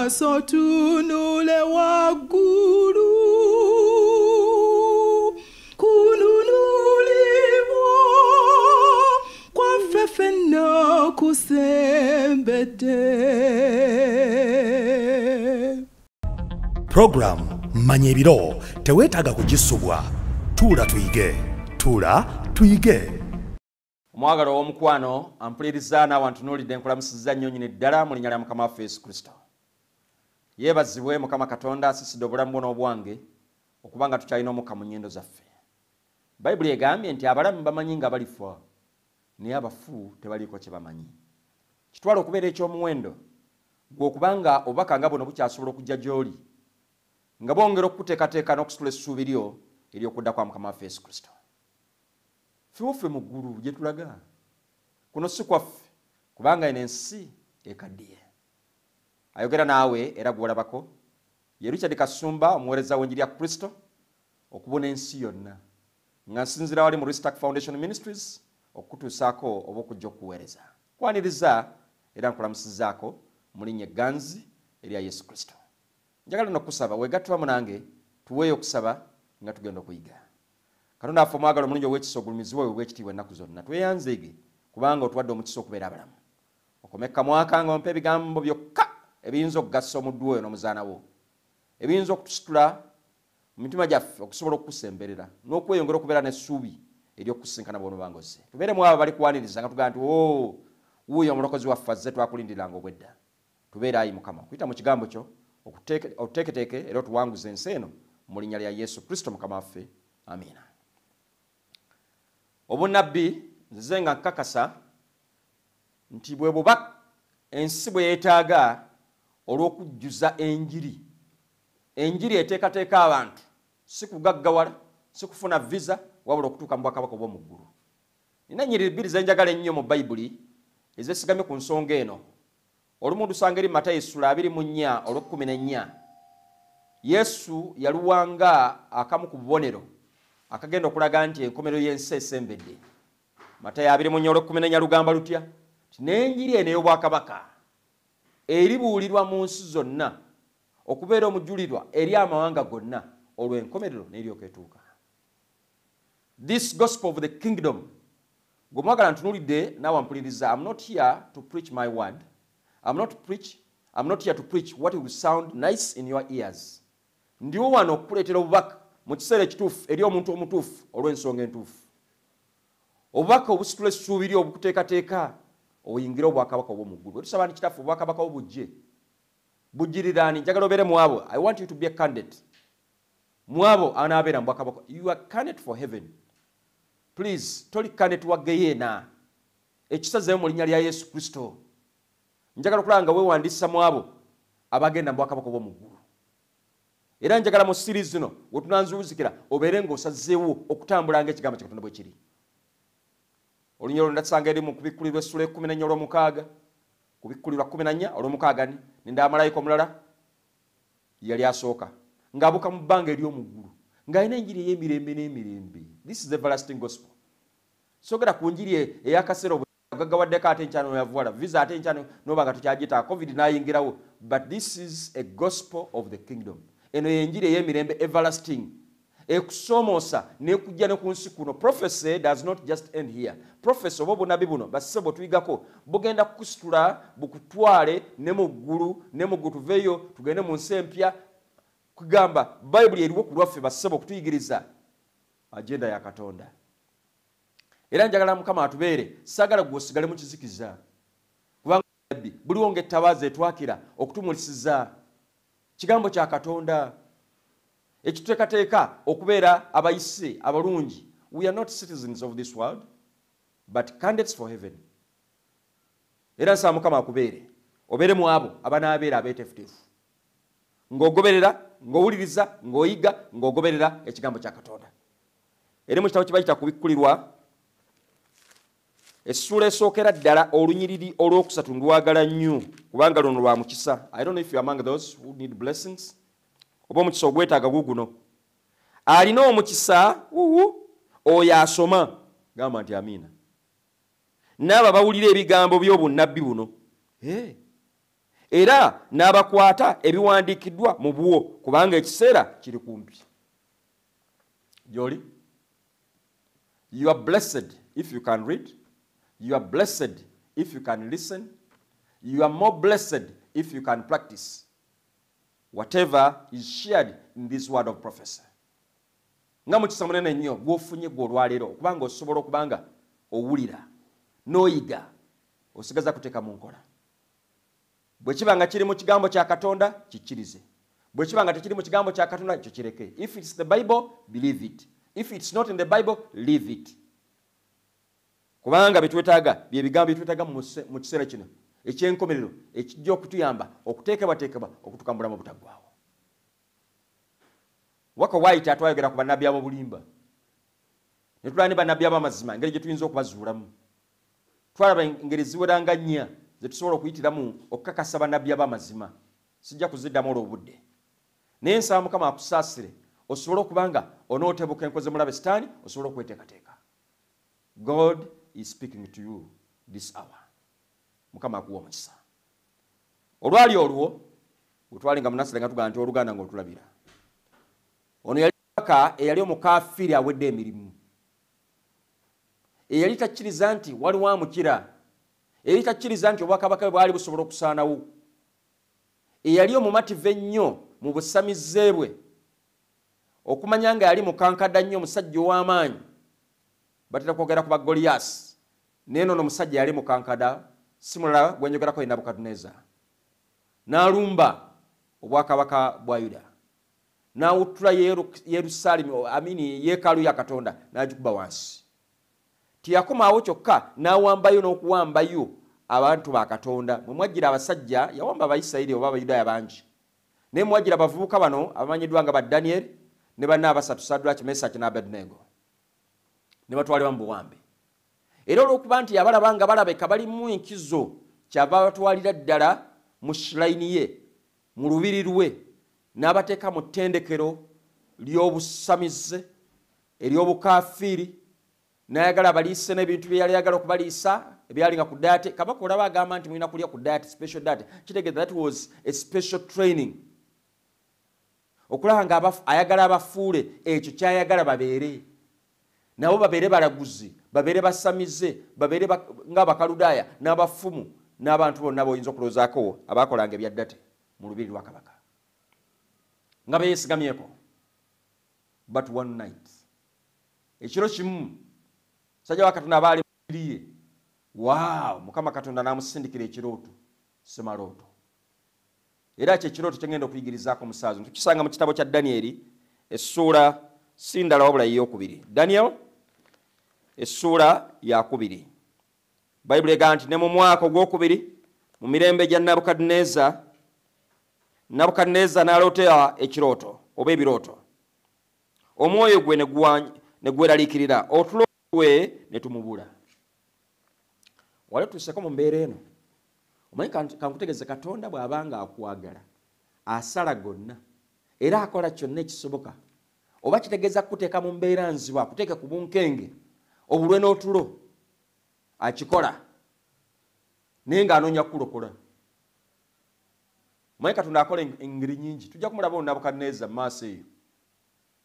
Maaso tunule waggulu, kununulibwa kwaffe ffenna kusembedde. Puroguramu Manya Ebiro teweetaaga kugisubwa. Tuula tuyige, tuula tuyige. Omwagala ow'omukwano ampuliriza naawe antunuulidde, nkulamusizza nnyo nnyini ddala mu linnya lya Mukama waffe Yesu Kristo. Yeebazibwe Mukama Katonda asiisidde obulamu bwo n'obwange okuba nga tukyalina omukka mu nnyindo zaffe. Bayibuli egambye nti abalamu bamanyi nga balifa, naye abafu tebaliiko kye bamanyi. Kitwala okubeera eky'omuwendo gwe okubanga obubaka nga buno bukyasobola okujja gy'oli nga bwongera okukuteekateeka n'okusitula essuubi lyo ery'okudda kwa Mukama waffe Yesu Kristo. Ffe mu ggulu gye tulaga, kuno si kwaffe kubanga eno ensi ekaddiye. Ayogera naawe era gw'olabako ye Richard Kasumba, omuweereza w'enjiri ya Kristo okubuna ensi yonna, nga nsinziira wali mu Ristak Foundation Ministries okukutuusaako oba okujja okuweereza. Kwaniriza era nkulamusizaako mu linnya egganzi erya Yesu Kristo. Njagala nno okusaba weegatte wamu nange tuweeyo okusaba nga tugenda okuyiga. Katonda waffe omwagala omulungi ow'ekisa, ogulumizibwe oweebwe ekitiibwa ennaku zonna. Tweyanzeege kubanga otuwadde omukisa okubeera abalamu. Okomekka mwaka nga ompa ebigambo byokka ebiyinza okugasa omuddu oyo n'omuzaana wo, ebiyinza okutusitula mu mitima gyaffe okusobola okukusemberera n'okweyongera okubeera n'essuubi ery'okusinkana bw'onoba ng'ozze. Tubeere mu abo abalikwaniriza nga tugamba nti o wuuyo omulokozi waffe azze, twakulindiranga obwedda. Tubeere ayi Mukama okuyita mu kigambo kyo otuteeketeeke era otuwanguze ensi eno mu linnya lya Yesu Kristo Mukama waffe, amiina. Obunnabbi nzize nga nkakasa nti bwe buba ensi bwe yeetaaga olw'okujjuza enjiri. Enjiri eteekateeka abantu si kugaggawala, si kufuna visa, wabula okutuuka mu bwakabaka obw'omu ggulu. Nina ennyiriri bbiri ze njagala ennyo mu Bayibuli ezeesigamye ku nsonga eno. Olumu lusanga eri Matayo essula 24 olw'e14. Yesu yaluwanga akamu ku bubonero akagenda okulaga nti enkomerero y'ensi esembedde. Matayo 24 olw'e14 lugamba lutya? Nti n'enjiri eno ey'obwakabaka eribuulirwa mu nsi zonna okubeera omujulirwa eri amawanga gonna, olwo enkomerero n'eryoka etuuka. This gospel of the kingdom, gwe mwagala ntunuulidde naawe ampuliriza, I'm not here to preach my word. I'm not here to preach what will sound nice in your ears. Ndiwo wano okukuleetera obubaka mu kiseera ekituufu eri omuntu omutuufu olw'ensonga entuufu, obubaka obusitula essuubi lyo, obukuteekateeka oyingire obwakabaka obw'omu ggulu. Bwe tusaba nti Kitaffe obwakabaka bwo bujje, bujjiriraani? Njagala obeere mu abo. I want you to be a candidate mu abo anaabeera mu bwakabaka. You are candidate for heaven. Please, toli candidate wa geyeena. Ekisazeeyo mu linnya lya Yesu Kristo. Njagala okulaba nga weewandiisa mu abo abagenda mu bwakabaka obw'omu ggulu. Era njagala mu series zino we tunanzuuzikira obeere ng'osazeewo okutambula ng'ekigambo kya Katonda bwe kiri. Olunyiriri olwo ndasanga eri mu Kubikkulirwa essula 14 olw'omukaaga. Kubikkulirwa 14 olw'omukaaga. Nindaba malayika omulala yali asooka ng'abuuka mu bbanga ery'omu ggulu ng'alina enjiri ey'emirembe n'emirembe. This is everlasting gospel. Sogera ku njiri ey'akaseera ogaggawaddeko ate enkya noyavuwala visa, ate enkya noba nga tokyagita, COVID n'ayingirawo, but this is a gospel of the kingdom. Eno yenjiri ey'emirembe, everlasting, ekusoomoosa nekujja ne ku nsi kuno. Prophecy does not just end here. Prophecy oba obunabi buno bassebo tuyigako bugenda kukusitula bukutwale ne mu ggulu, ne mu ggulu tuveeyo tugende mu nsi empya. Kugamba Bayibuli eriwo ku lwaffe bassebo okutuyigiriza agenda ya Katonda. Era njagala Mukama atubeere. Saagala gwe osigale mu kizikiza, kubanga nabbi buliwo ng'ettabaaza etwakira okutumulisiza kigambo kya Katonda ekituteekateeka okubeera abayise abalungi. We are not citizens of this world but candidates for heaven. Era nsaba Mukama akubeere, obeere mu abo abanaabeera abeeteefuteefu ng'ogoberera, ng'owuliriza, ng'oyiga, ng'ogoberera ekigambo kya Katonda. Eri mu kitabo kye bayita Kubikkulirwa essuula esookera ddala olunyiriri olwokusatu, ndwagala nnyo kubanga luno lwa mukisa. I don't know if you are among those who need blessings oba omukisa ogwetaaga guguno. Alina omukisa wuwu oyo asoma, gamba nti amiina, n'abo abawulira ebigambo by'obunnabbi buno. Era n'abakwata ebiwandiikiddwa mu bwo, kubanga ekiseera kiri kumpi. Gyoli, you are blessed if you can read, you are blessed if you can listen, you are more blessed if you can practice whatever is shared in this word of prophecy. Nga mukisa munene nnyo gw'ofunye gwe olwaleero, okubanga osobola okubanga owulira n'oyiga, osigaza kuteeka mu nkola. Bwe kiba nga kiri mu kigambo kya Katonda, kikkirize. Bwe kiba nga tekiri mu kigambo kya Katonda, kyo kireke. If it's the Bible, believe it. If it's not in the Bible, leave it. Kubanga byetwetaaga bye bigambo byetwetaaga mu kiseera kino ekyenkomerero ekijja okutuyamba okuteekebwateekebwa okutuuka mu bulamu obutaggwaawo. Waka White atwayogera ku bannabbi ab'obulimba, ne tulaba ne bannabbi ab'amazima engeri gye tuyinza okubazuulamu. Twalaba engeri ziwera nga nnya ze tusobola okuyitiramu okukakasa bannabbi ab'amazima. Sijja kuziddamu olw'obudde, naye nsaba Mukama akusaasire osobole okuba nga onootebuka enkoze mulabe Sitaani, osobole okweteekateeka. God is speaking to you this hour. Mukama akuwa omukisa. Olwali olwo bwe twali nga munasire nga tugamba nti oluganda ng'otulabira, ono yali kabaka eyali omukafiiri awedde emirimu, eyali takkiriza nti waliwo amukira, eyali takkiriza nti obwakabaka bwe bwali busobola okusaanawo, eyali omumativu ennyo mu busamize bwe, okumanya nga yali mukankada nnyo, omusajja ow'amaanyi. Batera kwogera ku ba Goliyasi, naye noono omusajja yali mukankada, si mulala gwe njogerako ye Nabukaduneza. N'alumba obwakabaka bwa Yuda, n'awutula Yerusaalemi, amini, yeekaalu ya Katonda, n'agikuba wansi. Teyakomaawo kyokka, n'awambayo n'okuwambayo abantu ba Katonda. Mwe mwajjira abasajja, yawamba Abayisirayiri oba Abayudaaya bangi, naye mwajjira abavubuka bano abamanyiddwa nga ba Daniyeli ne banna abasatu, Sadraki, Mesaki ne Abedunego, ne batwalibwa mu buwambe. Era olw'okuba nti yabalaba nga balabeka balimu enkizo, kyava batwalira ddala mu shrine ye, mu lubiri lwe, n'abateeka mu ttendekero ly'obusamize ery'obukafiiri, n'ayagala abaliise n'ebintu bye yali ayagala okubaliisa ebyali nga ku diet. Kabaka olaba agamba nti mulina kulya ku diet, special diet, kitegeeza that was a special training, okulaba nga ayagala abafuule ekyo kyayagala babeere, nabo babeere balaguzi, babeere basamize, babeere ng'Abakaludaaya n'abafumu n'abantu bonna boyinza okulowoozaako abakolanga ebyaddate mu lubiri lwa kabaka nga beeyesigamyeko. But one night, ekiro kimu, musajja wa Katonda aba ali ye, waaw, Mukama Katonda n'amusindikira ekirooto, semalooto. Era kyo ekirooto kyengenda okuyigirizaako omusaazo tukisanga mu kitabo kya Danyeri, essuula si ndala wabula eyokubiri. Daniel essuula yakubiri, Bayibuli egamba nti, "Ne mu mwaka ogwokubiri mu mirembe gya Nabukaduneza, Nabukaduneza n'aloota ekirooto oba ebirooto, omwoyo gwe ne gweraliikirira, otulo twe ne tumubula." Wali otuuseko mu mbeera eno? Omanyi, kankutegeeze, Katonda bw'aba nga akwagala asala gonna era akola kyonna ekisoboka, oba kitegeeza kukuteeka mu mbeera nzibu, akuteeke ku bunkenge, obulwe n'otulo, akikola, naye ng'anoonya kukulokola. Omanyi, Katonda akola engeri nyingi. Tujja kumulaba ono Nabukaduneza mu maaso eyo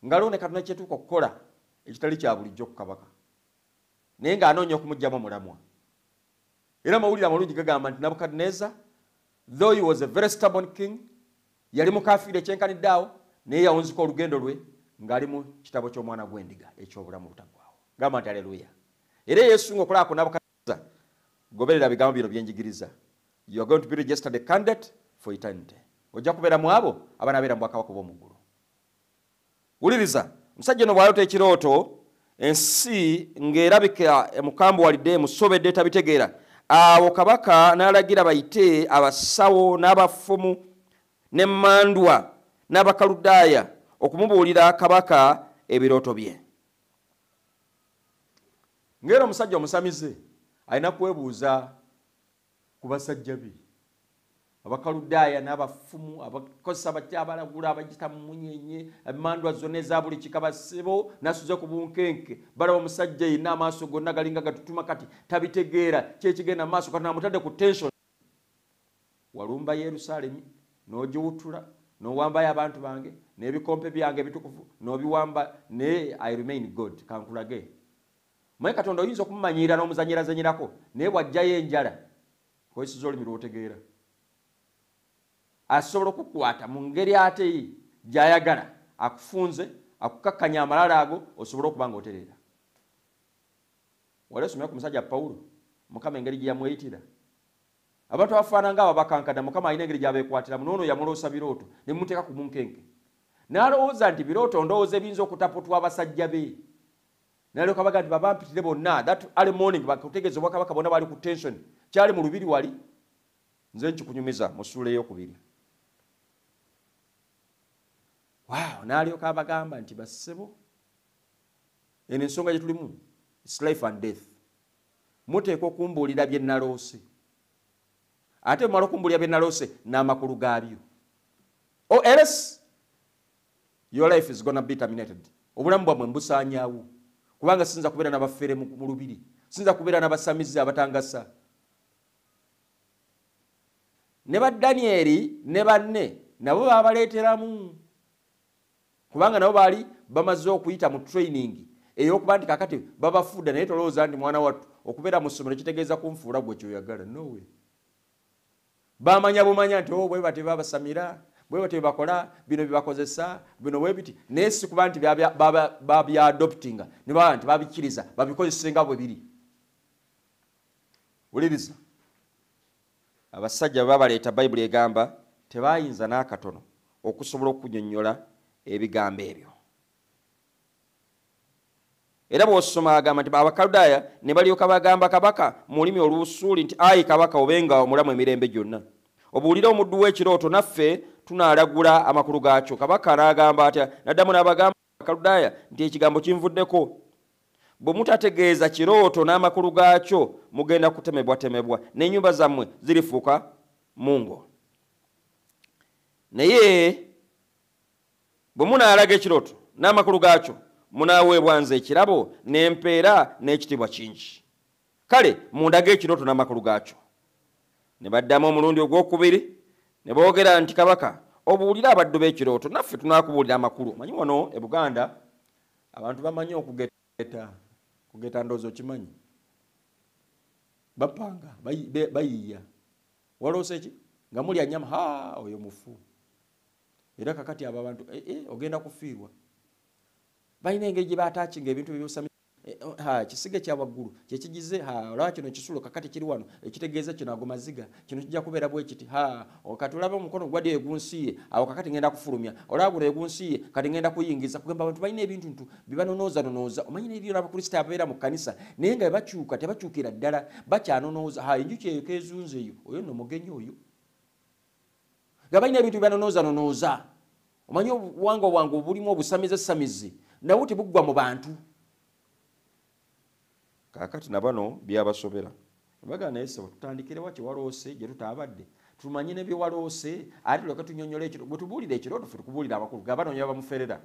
ngaliwo ne Katonda kyetuuka okukola ekitali kya bulijjo ku kabaka, naye ng'anoonya okumugjamu omulamwa. Era amawulire amalungi gagamba nti Nabukaduneza, though he was a very stubborn king, yali mukafiiri ekyenkanidde awo, naye yawunzika olugendo lwe ng'ali mu kitabo ky'Omwana gw'Endiga eky'obulamu butaggwawo. Gamba nti aleluya. Era Yesu nga okulaba ku Nabukaduneza, goberera bigambo bino byenjigiriza, you are going to be registered a candidate for eternity. Ojja kubeera mu abo abanaabeera mu bwakabaka obw'omu ggulu. Wuliriza, omusajja ono bw'alota ekirooto, ensi ng'erabika emukambuwalidde, emusobedde, tabitegeera. Awo kabaka n'alagira bayite abasawo n'abafumu n'emmandwa n'Abakaludaaya okumubuulira kabaka ebirooto bye. Ng'era omusajja omusamize alina kwebuuza ku basajja be Abakaludaaya n'abafumu, abakozesa batya, abalagula, abagita mu munyenye, emandwa zonna eza buli kika. Basebo nasuze ku bunkenke, balaba omusajja yenna amaaso gonna galinga gatutuma, kati tabitegeera kyekigenda mu maaso. Katonda amutadde ku tension. Walumba Yerusaalemi n'ogiwutula, n'owambayo abantu bange n'ebikompe byange ebitukuvu n'obiwamba, naye I remain God. Kankulage. Mwe Katonda oyinza okumumanyira n'omuzanyirazanyirako, naye bw'ajjayo enjala kozesa olulimi lw'otegeera. Asobola okukwata mu ngeri ate gy'ayagala, akufunze, akukakkanya amalala ago osobole okuba ng'otereera. Wali osomera ku musajja Pawulo, Mukama engeri gye yamweyitira. Abantu abafaanana ng'abo bakankana, Mukama alina engeri gy'abeekwatiramu. N'ono yamuloosa birooto ne mumuteeka ku bunkenke. N'alowooza nti birooto ndowooza ebiyinza okutaputwa abasajja be. N'alyoka baga nti babampitire bonna, that early morning bakutegeeza obwakabaka bonna bali ku tension. Kyali mu lubiri wali, nze nkikunyumiza mu ssuula ey'okubiri. Wow, n'alyoka abagamba nti bassebo, eno ensonga gye tulimu, it's life and death. Muteekwa okumbuulira bye naloose. Ate bwe mala okumbuulira bye naloose n'amakulu gaabyo. Or else your life is gonna be terminated. Obulamu bwammwe mbusaanyaawo. Kubanga siyinza kubeera n'abafere mu lubiri. Siyinza kubeera n'abasamize abatangasa. Ne ba Danieri ne banne nabo baabaleeteramu. Kubanga nabo baali bamaze okuyita mu training ey'okuba nti kakati babafudde, naye tolowooza nti mwana wattu okubeera mu ssomero kitegeeza kunfuula gwe ky'oyagala. No way. Bamanya bumanya nti oh, bwe batyo babasamira, bwe batyo bakola, bino bye bakozesa, bino bwe biti, naye si kuba nti babya-adoptinga ne baba nti babikkiriza babikozese nga bwe biri. Wuliriza, abasajja bwe babaleeta, Bayibuli egamba tebayinza n'akatono okusobola okunnyonnyola ebigambo ebyo. Era bw'osoma agamba nti Abakaludaaya ne balyoka bagamba kabaka mu lulimi Olubusuuli nti, ayi kabaka, obenga omulamu emirembe gyonna, obuulire omuddu w'ekirooto, naffe tunaalagula amakulu gaakyo. Kabaka n'agamba atya? N'addamu n'abagamba Abakaludaaya nti ekigambo kinvuddeko, bwe mutategeeza kirooto n'amakulu gaakyo mugenda kutemebwatemebwa, n'ennyumba zammwe zirifuuka mungo. Naye bwe munaalaga ekirooto n'amakulu gaakyo, munaaweebwa nze ekirabo n'empeera n'ekitiibwa kingi. Kale mundage ekirooto n'amakulu gaakyo. Ne baddamu omulundi ogwokubiri ne boogera nti, kabaka, obuulire abaddu b'ekirooto, naffe tunaakubuulira amakulu. Omanyi wano e Buganda abantu bamanyi okugeta, kugeta ndowooza okimanyi, bapanga, bayiiya. Waloose ki? Nga mulya nnyama, ha, oyo mufu. Era kakati abo abantu ogenda kufiirwa. Balina engeri gye baataakinga ebintu by'obusami. Ha, ekisiga kya waggulu kyekigize, ha, olaba kino ekisulo kakati kiri wano, ekitegeeza kino ago maziga, kino kijja kubeera bwe kiti, ha, kati olaba omukono gwadde egunsiye, awo kakati ngenda kufulumya, olaba guno egunsiye, kati ngenda kuyingiza. Kugamba abantu balina ebintu ntu bye banonooza-nonooza. Omanyi n'ebyo n'Abakristaayo ababeera mu kkanisa, naye nga bwe bakyuka tebakyukira ddala, bakyanonooza, ha, enjuki eyo keezunze eyo, oyo nno mugenyi oyo. Nga balina ebintu bye banonooza-nonooza. Omanyi obuwangwa bwange obulimu obusamize-samize, nabwo tebuggwa mu bantu. Kaakati na bano byabasobera, bagaa, naye ssebo, tutandikirewa kyewaloose gye tutaabadde tumanye ne byewaloose, ate tulyoke tunyonnyola ekiro bwe tubuulira ekirooto, ffe tukubuulira amakulu. Ga banoonya bamuferera.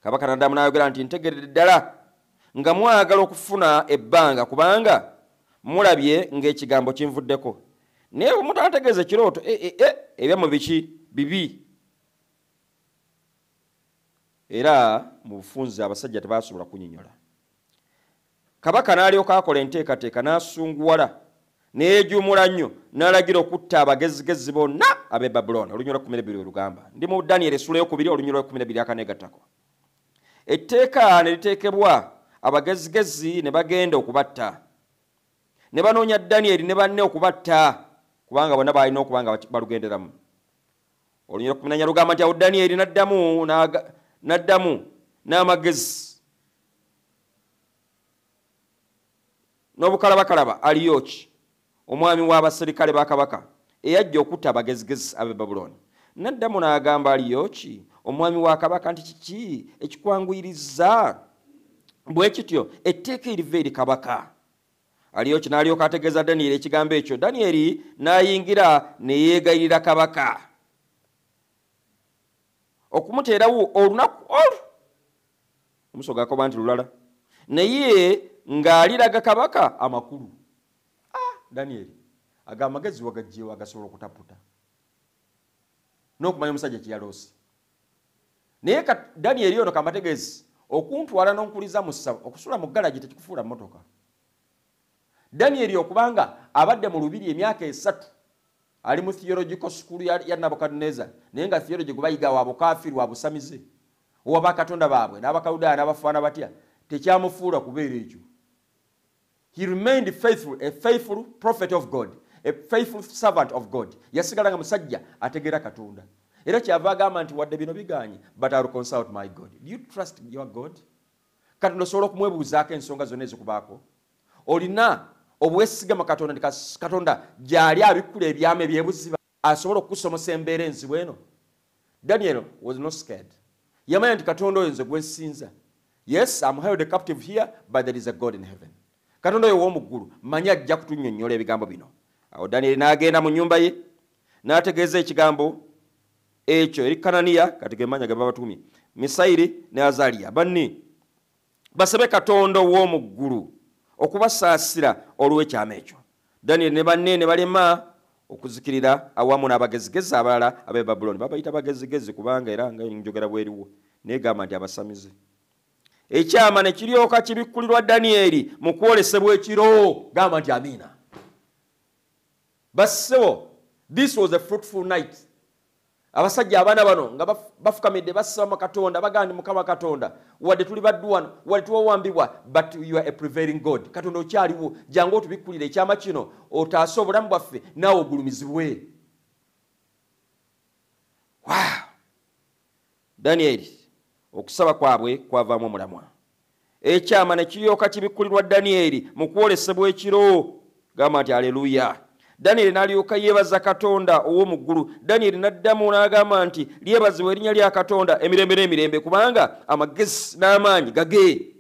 Kabaka naddamu n'ayogera nti, ntegeredde ddala nga mwagala okufuna ebbanga, kubanga mulabye ng'ekigambo kinvuddeko. Naye bwe mutantegeeza ekirooto, ebyammwe biki bibi. Era mu bufunze abasajja tebasobola kunnyonnyola. Kabaka n'alyoka akola enteekateeka, n'asunguwala, neyejuumula nnyo, n'alagira okutta abagezigezi bonna ab'e Babulooni. Olunyiriri lwa 12 olugamba, ndi mu Daniyeri essula eyokubiri, olunyiriri lwa 12 akaneegattako. Etteeka ne liteekebwa, abagezigezi ne bagenda okubatta, ne banoonya Daniyeri ne banne okubatta, kubanga bonna balina okuba nga balugenderamu. Olunyiriri lwa 14 lugamba nti, awo Daniyeri n'addamu n'amagezi n'obukalabakalaba Aliyoki, omwami w'abaserikale ba kabaka, eyajja okutta abagezigezi ab'e Babulooni. N'addamu n'agamba Aliyoki, omwami wa kabaka, nti, kiki ekikwanguyiriza bwe kityo etteeka eriva eri kabaka? Aliyoki n'alyoka ategeeza Daniyeri ekigambo ekyo. Daniyeri n'ayingira ne yeegayirira kabaka okumuteerawo olunaku olwo, omusoga akoba nti lulala, naye ng'aliraga kabaka amakulu. Ah, Daniyeri Aga amagezi wagajjeewo agasobola okutaputa n'okumanya omusajja kye yaloose. Naye Danieri ono kamategeezi okuntwala n'onkuliza mu ssabo, okusula mu galagi tekikufuula mmotoka. Danieri okubanga abadde mu lubiri emyaka 3 ali mu theological school ya Nabukaduneza, naye nga theology gwe bayiga wa bukaafiri wa busamize owa bakatonda baabwe n'Abakaludaaya n'abafaana batya, tekyamufuula kubeera ekyo. He remained faithful, a faithful prophet of God, a faithful servant of God. Yasigala nga musajja ategeera Katonda. Era kyava agamba nti wadde bino biganye, but I will consult my God. Do you trust your God? Katonda osobola okumwebuuzaako ensonga zonna ezikubaako. Olina obwesiga mu Katonda nti Katonda gy'ali abikkula ebyama ebyebuziba, asobola okukusomosa embeera enzibu eno. Daniel was not scared. Yamanya nti Katonda oyo nze gwe nsinza. Yes, I'm held a captive here, but there is a God in heaven. Katonda oyo ow'omu ggulu manyi ajja kutunnyonnyola ebigambo bino. Awo Daniel n'agenda mu nnyumba ye n'ategeeza ekigambo ekyo eri Kananiya, kati ge mannya ge babatumye, Misayiri ne Azaliya, banni basabe Katonda ow'omu ggulu okubasaasira olw'ekyama ekyo. Daniel ne banne ne balema okuzikirira awamu n'abagezigezi abalala ab'e Babulooni. Babayita bagezigezi kubanga era nga njogera bweriwo, naye gamba nti abasamize. Ekyama ne kiryoka kibikkulirwa Danieri mu kwolesebwa ekiro. Gamba nti amiina. Bassebo, this was a fruitful night. Abasajja abaana bano nga bafukamidde basaba Katonda, bagamba nti Mukama Katonda, wadde tuli baddu wano, wadde tuwawambibwa, but you are a prevailing God. Katonda okyaliwo, jangu otubikkulire ekyama kino, otaase obulamu bwaffe, naawe ogulumizibwe. Wow! Danieri okusaba kwabwe kwavaamu omulamwa. Ekyama ne kiryoka kibikkulirwa Danieri mu kwolesebwa ekiro. Gamba nti aleluya. Danieri n'alyoka yeebaza Katonda ow'omu ggulu. Danieri n'addamu n'agamba nti lyebazibwe erinnya lya Katonda emirembe n'emirembe, kubanga amagezi n'amaanyi gage.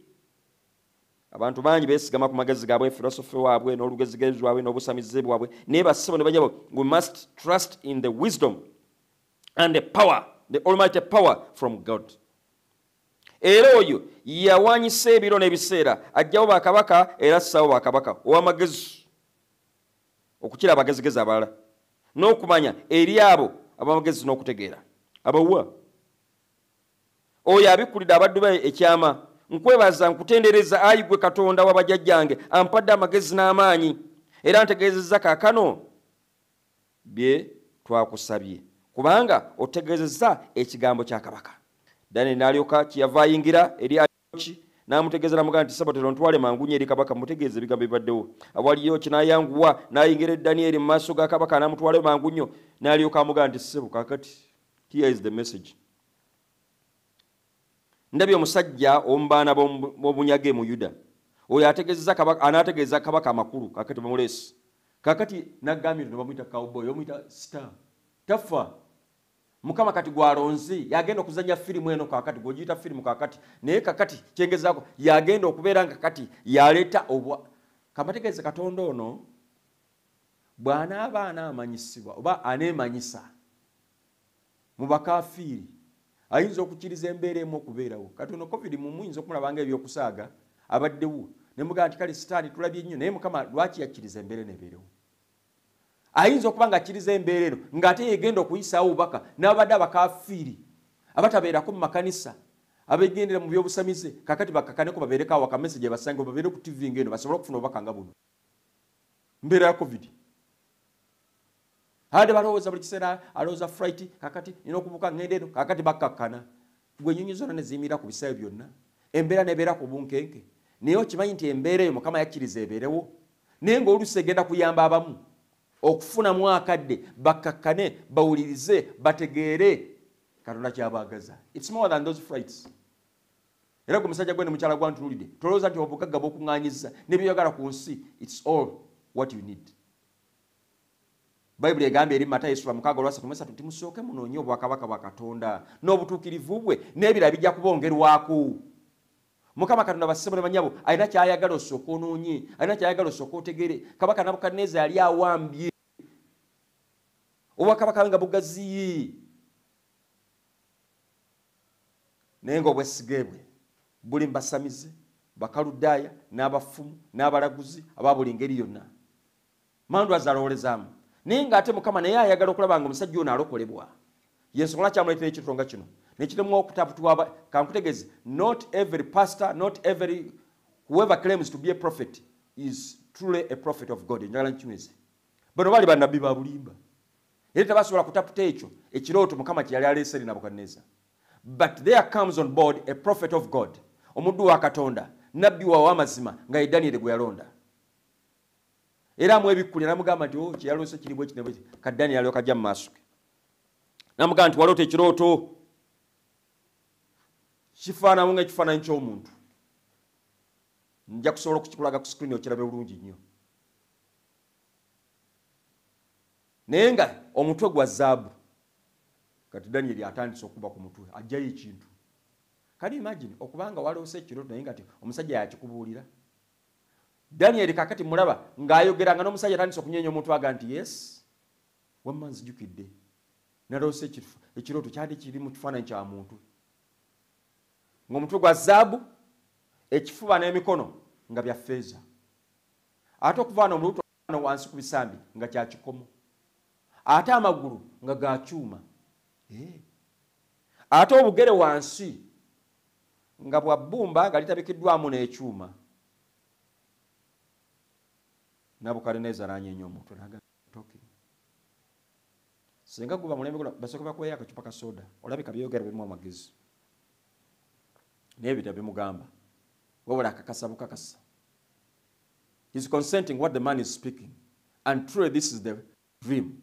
Abantu bangi beesigama ku magezi gaabwe, filosofi waabwe n'olugezigezi lwabwe n'obusamize bwabwe, naye bassebo ne bajjabo, we must trust in the wisdom and the power, the almighty power from God. Era oyo yawanyisa ebiro n'ebiseera, aggyawo bakabaka era assaawo bakabaka, ow'amagezi okukira abagezigezi abalala, n'okumanya eri abo ab'amagezi n'okutegeera abawa. Oyo abikkulidde abaddu be ekyama. Nkwebaza nkutendereza ayi ggwe Katonda w'abajjajjange, ampadde amagezi n'amaanyi, era ntegeezezza kaakano bye twakusabye, kubanga otegeezezza ekigambo kya kabaka. Danieri n'alyoka kyeyava ayingira eri Aliyoki n'amutegeeza n'amugamba nti Sabatero ntwale mangu nnyo eri kabaka mutegeeze ebigambo ebibaddewo. Awo Aliyoki n'ayanguwa n'ayingira eri Danieri mu maaso ga kabaka n'amutwalayo mangu nnyo, n'alyoka amugamba nti ssebo kaakati, here is the message. Ndabye omusajja omu baana b'obunyage mu Yuda, oyo ategeeza kabaka, anaategeeza kabaka amakulu. Kaakati bamuleese. Kaakati n'agambye nti bamuyita cowboy, bamuyita star, tafa. Mukama kati gwalonze yagenda okuzannya firimu eno kaakati, gw'ogiyita firimu kaakati, naye kakati kyengezaako yagenda okubeera nga kati yaleeta obwa. Kamategeeze Katonda ono bw'anaaba anaamanyisibwa oba aneemanyisa mu bakafiiri, ayinza okukkiriza embeera emu okubeerawo. Katonda COVID muyinza okumulaba nga ebyokusaaga abaddewo, ne mugamba nti kale Sitaani tulabye nnyo, naye Mukama lwaki yakkiriza embeera eno ebeerewo? Ayinza okuba ng'akkiriza embeera eno ng'ate yegenda okuyisaawo obubaka n'abadde abakafiiri abatabeerako mu makanisa, abegendera mu byobusamize, kakati bakakaneko babeereko awo akamese gye basange, babeere ku TV ng'eno basobole okufuna obubaka nga buno. Mbeera ya COVID. Abadde balowooza buli kiseera alowooza flight, kakati nina okubuuka ngenda eno, kakati bakkakkana. Gwe ennyonyi zonna ne ziyimirira ku bisaawe byonna, embeera n'ebeera ku bunkenke. Naye okimanyi nti embeera eyo Mukama yakkiriza ebeerewo, naye ng'oluusi egenda kuyamba abamu okufunamu akadde bakkakkane, bawulirize, bategeere Katonda ky'abaagaza. It's more than those flights. Era gwe musajja gwe ne mukyala gwantunuulidde, tolowooza nti obugagga bw'okuŋŋaanyizza ne by'oyagala ku nsi, it's all what you need. Bayibuli egambye eri Matayo essula 6:33 nti musooke munoonye obwakabaka bwa Katonda n'obutuukirivu bwe, n'ebirala bijja kubongerwako. Mukama Katonda bassebo ne bannyabo alina ky'ayagala osooke onoonye, alina ky'ayagala osooke otegere. Kabaka Nabukadduneeza yali awambye obwakabaka nga bugaziye, naye ng'obwesige bwe buli mu basamize, Bakaludaaya n'abafumu n'abalaguzi aba buli ngeri yonna. Mandwa zalowolezaamu, naye ng'ate Mukama naye ayagala okulaba nga omusajja ono alokolebwa. Yensonga lwaki amuleetera ekirooto nga kino nekiremu okutaputwa. Kankutegeeze, not every pastor, not every whoever claims to be a prophet is truly a prophet of God. Njagala nkinyweze, bano baali bannabbi ba bulimba era tebasobola kutaputa ekyo ekirooto Mukama kye yali aleese eri Nabukadduneeza. But there comes on board a prophet of God, omuddu wa Katonda, nabbi wawe amazima, nga ye Danyeri gwe yalonda, era amwebikkulira namugamba nti, oh, kyeyaloose kiri bwe kino. Ka Danyeri alyoka ajja mu maaso ge namugamba nti, waloota ekirooto kifaanamu ng'ekifaananyi ky'omuntu. Nja kusobola okukikulaga ku screen okirabe bulungi nnyo, naye nga omutwe gwa zaabu. Kati Danyeri atandise okuba ku mutwe, ajjayo ekintu. Can you imagine okubanga waloose ekirooto naye nga ti omusajja yakikubuulira? Danyeri kakati mulaba ng'ayogera nga n'omusajja atandise okunyeenya omutwe, aga nti, yes, wamma nzijukidde, naloose ekirooto kyali kiri mu kifaananyi kya muntu, ng'omutwe gwa zaabu, ekifuba n'emikono nga bya ffeeza, ate okuva wano mu lubuto wansi ku bisambi nga kya kikomo, ate amagulu nga ga kyuma, ate obugere wansi nga bwa bbumba nga litabikiddwamu n'ekyuma. Nabukadduneeza n'anyeenya omutwe n'agamba, singa guba mulembe guno basooke bakuweeyo akacupa ka soda, olabika byogera birimu amagezi. Naye ebyo bimugamba, wabula akakasa bukakasa. He's consenting what the man is speaking, and truly this is the dream.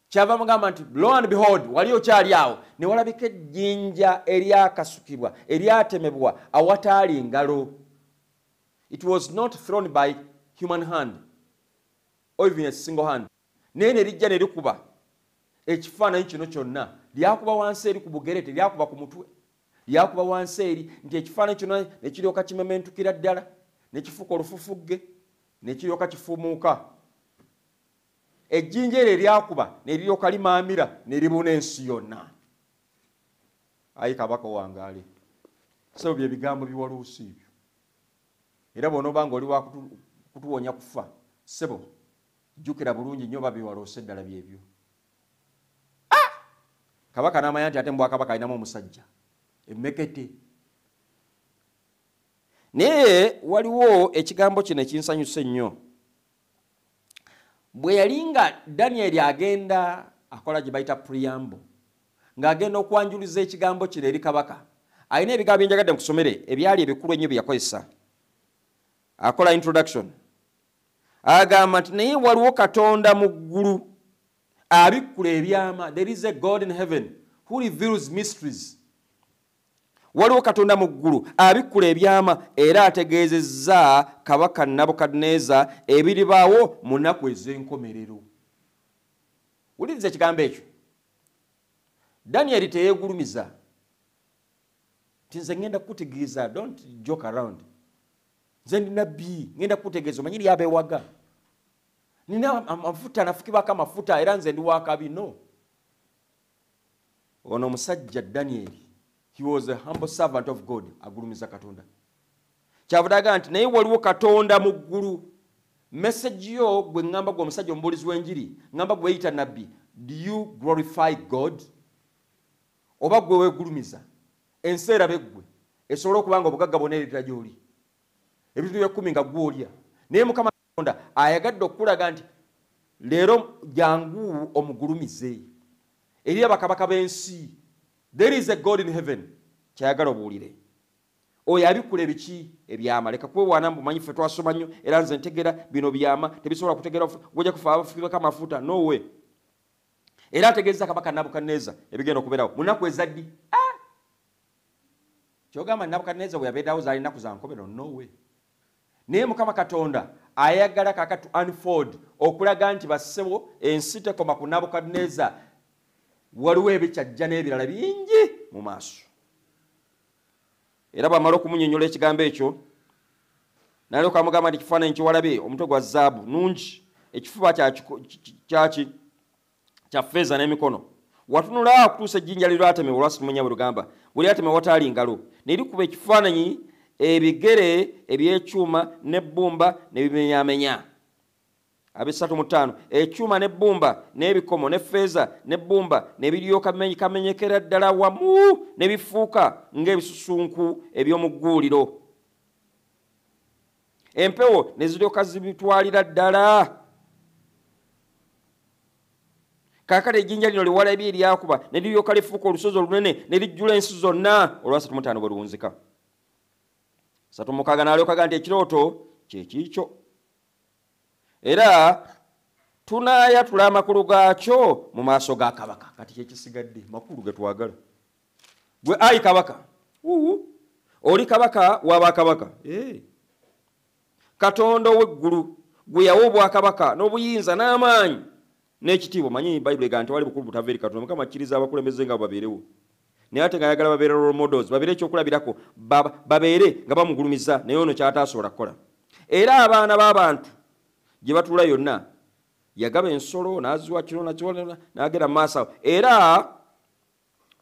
Kyava mugamba nti, lo and behold, wali okyali awo ne walabika ejjinja eryakasukibwa, eryatemebwa awataali ngalo. It was not thrown by human hand or even a single hand, naye ne lijja ne likuba ekifaananyi kino kyonna. Lyakuba wansi eri ku bugere, teryakuba ku mutwe, lyakuba wansi eri, nti ekifaananyi kyonna ne kiryoka kimementukira ddala ne kifuuka olufufugge ne kiryoka kifuumuuka. Ejjinja eryo eryakuba ne liryoka limaamira ne libuna ensi yonna. Ayi kabaka wangaale, sebo, bye bigambo biwaluusi ebyo, era bw'onooba nga oli wa kutuwonya kufa, sebo, jjukira bulungi nnyo oba biwaloose ddala byebyo. Kabaka n'amanya nti ate mu bwakabaka alinamu omusajja emmekete. Naye waliwo ekigambo kino ekinsanyusa ennyo. Bwe yali nga Danyeri agenda akola gye bayita preamble, ng'agenda okwanjuliza ekigambo kino eri kabaka, alina ebigambo byenjagadde nkusomere ebyali ebikulu ennyo bye yakozesa. Akola introduction, agamba nti, naye waliwo Katonda mu ggulu abikkula ebyama. There is a God in heaven who reveals mysteries. Waliwo Katonda mu ggulu abikkula ebyama, era ategeezezza kabaka Nabukadduneeza ebiribaawo mu nnaku ez'enkomerero. Wuliriza ekigambo ekyo. Danyeri teyeegulumiza nti, nze ŋŋenda kukutegeeza, don't joke around, nze ndi nabbi, ŋŋenda kukutegeeza, omanyi lyabeewaga, nina amafuta, nafukibwako amafuta, era nze ndi wakabi. No, ono omusajja Danyeri, he was a humble servant of God, agulumiza Katonda. Kyavudde agamba nti, naye waliwo Katonda mu ggulu. Message yo gwe ŋŋamba, gwe omusajja omubuulizi w'enjiri, ŋŋamba gwe weyita nabbi, do you glorify God oba gwe weegulumiza? Ensi erabe ggwe esobole okuba nga obugagga bwonna ereetera gy'oli, ebintu byekkumi nga gw'olya. Naye Mukama Katonda ayagadde okukulaga nti leero jangu omugulumize eri abakabaka b'ensi. There is a God in heaven kyayagala obuwulire, oyo abikkula ebiki? Ebyama. Leka kwewaana, mbumanyi ffe twasoma nnyo, era nze ntegera bino byama, tebisobola kutegera gojja kufa abafukibwako amafuta nowe. Era ategeeza kabaka Nabukadduneeza ebigenda okubeerawo mu nnaku ezaddi. Ah! Kyogamba Nabukadduneeza bwe yabeerawo zaali nnaku za nkomerero? Nowe. Naye Mukama Katonda ayagala kaka to unfold, okulaga nti bassebo, ensi tekoma ku Nabukadduneeza, waliwo ebikyajja n'ebirala bingi mu maaso. Era bwamala okumunyonyola ekigambo ekyo, nalyoka amugamba nti, ekifaananyi kiwalabye, omutwe gwa zaabu nungi, ekifuba kyaki? Kya ffeeza, n'emikono. Watunula okutuusa ejjinja lirwatemebwa, olwasitumanya bwe lugamba, bwe lyatemebwa wataali ngalo, ne likuba ekifaananyi, ebigere eby'ekyuma n'ebbumba ne bimenyamenya. 35, ekyuma n'ebbumba n'ebikomo n'effeeza n'ebbumba ne biryoka kamenyekera ddala wamu ne bifuuka ng'ebisusunku eby'omu gguuliro. Empewo ne ziryoka zibitwalira ddala. Kaakati ejjinja lino liwalabye eryakuba ne liryoka lifuuka olusozi olunene ne lijjula ensi zonna. Olwa 35 bwe luwunzika. 36 n'alyoka agamba nti ekirooto kye kiikyo, era tunaayatula amakulu gaakyo mu maaso ga kabaka. Kati kyekisigadde makulu ge twagala. Gwe ayi kabaka, oli kabaka w'abakabaka, Katonda ow'eggulu gwe yawa obwakabaka n'obuyinza n'amaanyi n'ekitiibwa. Manyi Bayibuli egamba nti wali bukulu butava eri Katonda. Mukama akkiriza abakulembeze nga babeerewo, naye ate ng'ayagala babeere role models, babeere ekyokulabirako, babeere nga bamugulumiza, naye ono ky'ataasobola kukola. Era abaana b'abantu gye batuula yonna yagaba ensolo n'aziwa kino nakyo n'agenda mu maaso awo. Era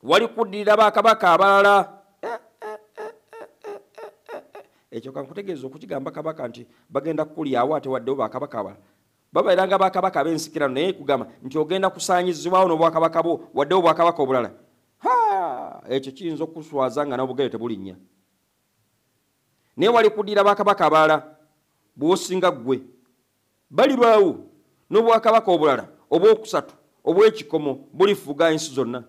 wali kuddirira bakabaka abalala. Ekyo kankutegeeza okukigamba kabaka nti bagenda kukulyawo ate waddewo bakabaka abalala. Babeeranga bakabaka ab'ensikirano, naye kugamba nti ogenda kusaanyizibwawo n'obwakabaka bwo waddewo obwakabaka obulala. Ekyo kiyinza okuswaza nga n'obugere tebulinnya. Naye wali kuddira bakabaka abalala bw'osinga ggwe, balibaawo n'obwakabaka obulala obwokusatu obw'ekikomo bulifuga ensi zonna,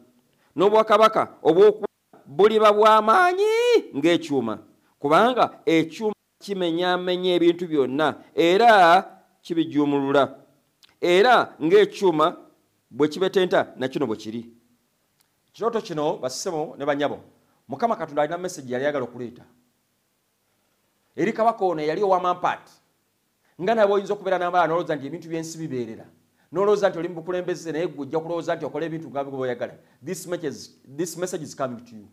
n'obwakabaka obwokuna buliba bw'amaanyi ng'ekyuma, kubanga ekyuma kimenyaamenya ebintu byonna era kibijuumulula, era ng'ekyuma bwe kibetenta na kino bwe kiri. Ekirooto kino bassebo ne bannyabo, Mukama Katonda alina message yali ayagala okuleeta eri kabaka ono eyali ow'amampaati. Nga nawe oyinza okubeera n'amalala n'olowooza nti ebintu by'ensi bibeerera, n'olowooza nti oli mu bukulembeze, naye ggwe ojja kulowooza nti okola ebintu nga bw'oyagala. This message is coming to you.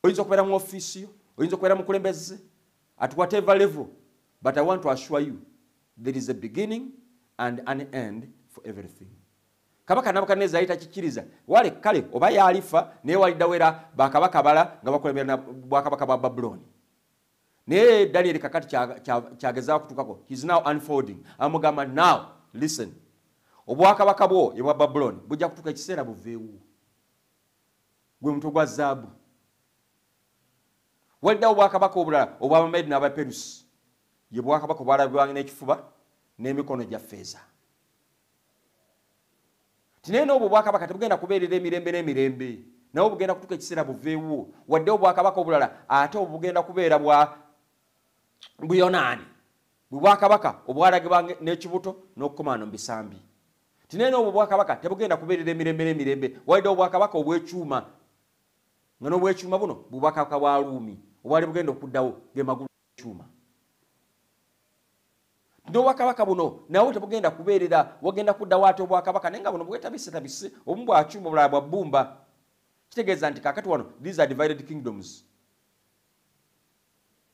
Oyinza okubeera mu ofiisi yo, oyinza okubeera mukulembeze at whatever level, but I want to assure you there is a beginning and an end for everything. Kabaka Nabukadduneeza yali takikkiriza, wale kale oba yalifa, naye waliddawo era bakabaka bala nga bakulembera bwakabaka bwa Babulooni. Naye Daniel kakati kyagezaako kutuukako, he is now unfolding. Amugamba now listen, obwakabaka bwo ebwa Babulooni bujja kutuuka ekiseera buveewo, gwe mutwe gwa zaabu. Waliddawo obwakabaka obulala obw'Abamedi n'Abaperusi, ye bwakabaka obwalabibwanga n'ekifuba n'emikono gya ffeeza. Naye n'obwo obwakabaka tebugenda kubeerera emirembe n'emirembe, nawe bugenda kutuuka ekiseera buveewo. Waddewo obwakabaka obulala ate obwo bugenda kubeera bwa Buyonaani, bwe bwakabaka obwalagibwa n'ekibuto n'okukomaano mu bisambi. Naye n'obwo obwakabaka tebugenda kubeerera emirembe n'emirembe, waliddewo obwakabaka obw'ekyuma, nga n'obw'ekyuma buno bwe bwakabaka bwa Ruumi obwali bugenda okuddawo ge magulu g'ekyuma. N'obwakabaka buno nawo tebugenda kubeerera, wagenda kuddawo ate obwakabaka, naye nga buno bwetabisetabise, obumu bwa kyuma obulala bwa bbumba. Kitegeeza nti kaakati wano these are divided kingdoms.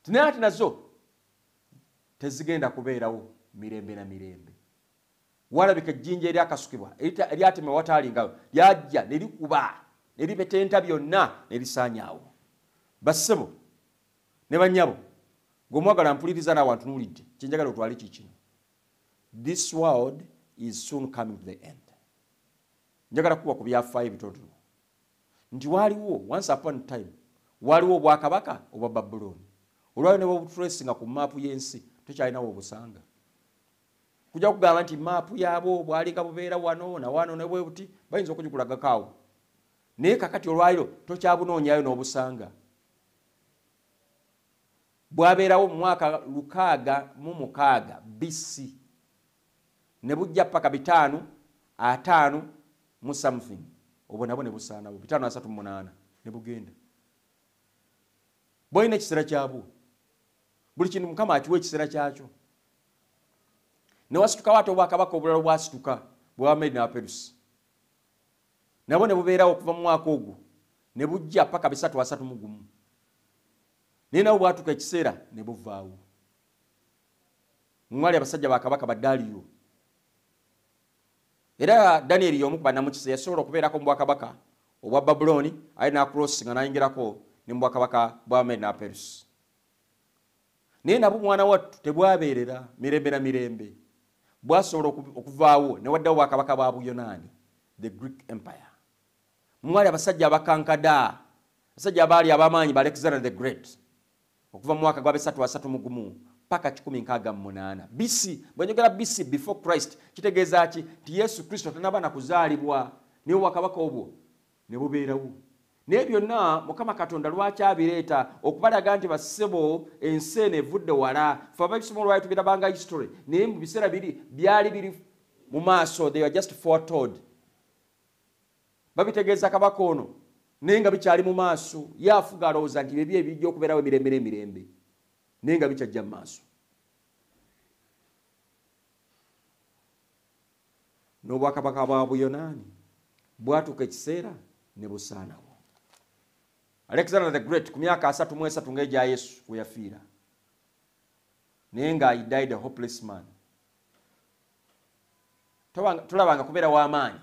Naye ate nazo tezigenda kubeerawo mirembe na mirembe. Walabika ejjinja eryakasukibwa eryatemebwa wataalingawo, lyajja ne likuba ne libetenta byonna ne lisaanyaawo. Bassebo ne bannyabo, ng'omwagala mpuliriza naawe antunuulidde, kye njagala otwale kikino. This world is soon coming to the end. Njagala kuwa ku byafaayo ebitonotono nti waaliwo once upon time waaliwo obwakabaka obwa Babulooni. Olwaliro ne bw'obutracinga ku maapu y'ensi tokyalinawo obusanga. Kujja kugamba nti maapu yaabwo bwalinga bubeera wano na wano ne bwe buti, bayinza okugikulagako awo, naye kakati olwaliro tokyabunoonyayo n'obusanga. Bwabeerawo mu mwaka 606 BC ne bujja paka 550 mu something, obwo nabwo ne busaanawo 538 ne bugenda. Bwalina ekiseera kyabwo, buli kintu Mukama akiwa ekiseera kyakyo. Ne wasitukawo ate obwakabaka obulala obwasituka bw'Abamedi n'Abaperusi, nabwo ne bubeerawo okuva mu mwaka ogwo ne bujja paka 331, naye nabwo bwatuuka ekiseera ne buvaawo. Mwali abasajja bakabaka ba Daliyo. Era Daniel y'omu ku bannamukisa yasobola okubeerako mu bwakabaka obwa Babulooni, aye n'akuroosinga n'ayingirako ne mu bwakabaka bwa Medi n'Aperusi. Naye nabwo mwana wattu tebwabeerera mirembe na mirembe. Bwasobola okuvaawo ne waddawo bwakabaka bwa Buyonaani, the Greek Empire. Mwali abasajja abakankada, abasajja abaali ab'amaanyi ba Alexander the Great, okuva mu mwaka gwa 331 paka 168 BC. Bwe njogera BC, before Christ, kitegeeza ki? Nti Yesu Kristo tannaba na kuzaalibwa, naye obwakabaka obwo ne bubeerawo. Naye byonna Mukama Katonda lwaki abireeta? Okubalaga nti bassebo, ensi eno evudde wala. Ffe ababisoma olwali tubirabanga history, naye mu biseera biri byali biri mu maaso. They were just foretold. Babitegeeza kabaka ono naye nga bikyali mu maaso. Ye afuga alowooza nti byebi ebijja okubeerawo emirembe n'emirembe, naye nga bikyajja mu maaso. N'obwakabaka bwa Buyonaani bwatuuka ekiseera ne busaanawo. Alexander the Great ku myaka 33 ng'egya Yesu we yafiira, naye nga he died a hopeless man. Tolabanga kubeera w'amaanyi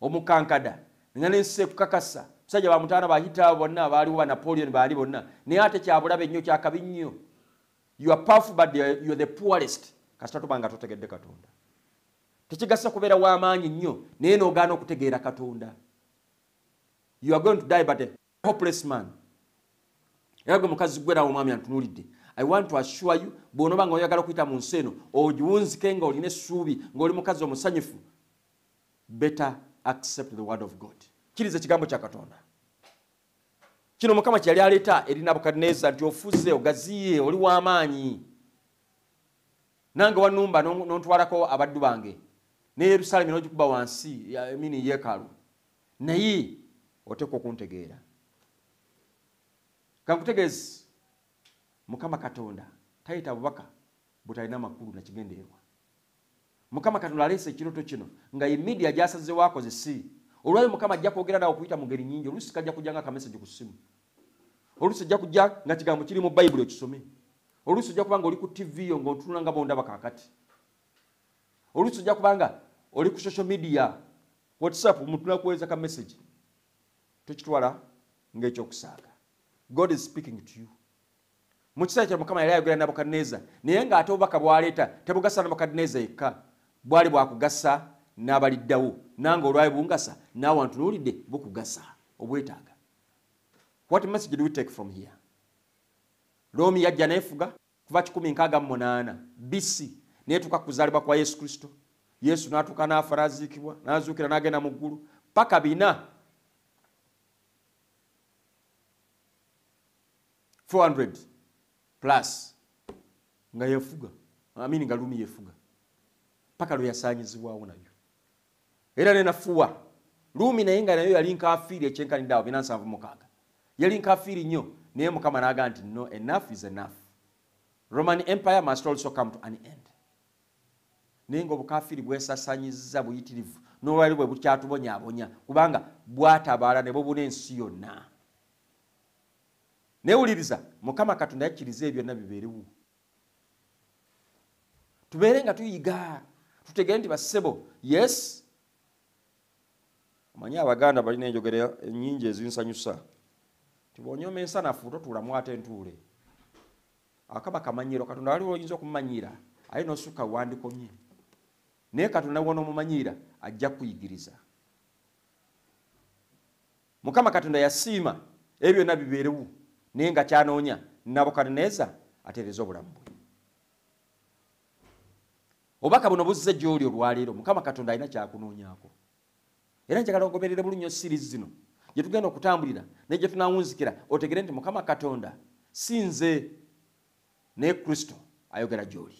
omukankada nga n'ensi ekukakasa. Musajja bamutaana bahita bonna baaliwo, ba Napoleon baali bonna, naye ate kyabulabe nnyo, kyakabi nnyo. You are powerful but you are the poorest. Kasita tobanga totegedde Katonda. Tekigasa kubeera w'amaanyi nnyo naye n'ogaana okutegeera Katonda. You are going to die but a hopeless man. Era gwe mukazi gwe nawe omwami antunuulidde, I want to assure you, bw'onooba nga oyagala okuyita mu nsi eno ogiwunzike nga olina essuubi, ng'oli mukazi omusanyufu, better accept the word of God. Kkiriza ekigambo kya Katonda. Kino Mukama kye yali aleeta eri Nabukadduneeza nti ofuze, ogaziye, oli w'amaanyi, nange wannumba n'ontwalako abaddu bange, ne Yerusaalemi n'ogikuba wansi, mini yeekaalu, naye oteekwa okuntegeera. Kankutegeeze, Mukama Katonda tayita bubaka butalina makulu na kigendererwa. Mukama Katonda aleese ekirooto kino nga ye media gy'asazeewo akozese. Olwayo Mukama ajja kwogera naawe okuyita mu ngeri nnyingi. Oluusi kajja kujja nga akameseji ku ssimu, oluusi ajja kujja nga kigambo kiri mu Bayibuli okisome, oluusi ojja kuba nga oli ku TV yo ng'otunula nga bw'ondaba kaakati, oluusi ojja kuba nga oli ku social media, WhatsApp, omuntu n'akuweereza ka message. Tokitwala ng'ekyokusaaga. God is speaking to you. Mu kiseera kya Mukama yali ayogera Nabukadduneeza, naye ng'ate obubaka bw'aleeta tebugasa Nabukadduneeza yekka, bwali bwakugasa n'abaliddawo. Nange olwayo bungasa, naawe antunuulidde bukugasa, obwetaaga. What message do we take from here? Roomi yajja n'efuga kuva 168 BC n'etuuka ku kuzaalibwa kwa Yesu Kristo. Yesu n'atuuka n'afa n'aziikibwa, n'azuukira n'agenda mu ggulu paka bina 400 plus nga yefuga, amini nga Rumi yefuga paka lwe yasaanyizibwawo nayo. Era nenafuwa Rumi, naye nga nayo yali nkafiiri ekyenkanidde awo 476, yali nkafiiri nnyo, naye Mukama n'agamba nti no, enough is enough. Roman Empire must also come to an end. Naye ng'obukafiiri bwesaasanyizza buyitirivu, n'olwali bwe bukyatubonyaabonya, kubanga bwatabaala ne bubuna ensi yonna. Naye wuliriza, Mukama Katonda yakkiriza ebyo byonna bibeerewo, tubeere nga tuyiga, tutegere nti bassebo, yes. Omanyi Abaganda balina enjogera ennyingi ezinsanyusa nti bw'onyooma ensanafu totuulamu ate ntuule. Akaba kamanyiro, Katonda waliwo oyinza okumumanyiira aye n'osukka wandikomye, naye Katonda w'onoomumanyiira ajja kukuyigiriza. Mukama Katonda yasiima ebyo byonna bibeerewo, naye nga kyanoonya Nabukadduneeza atereeze obulamu bwe. Obubaka buno buzze gy'oli olwaleero. Mukama Katonda alina kyakunoonyaako, era njagala ogoberere bulungi series zino gye tugenda okutambulira ne gye tunaawunzikira, otegere nti Mukama Katonda si nze, naye Kristo ayogera gy'oli.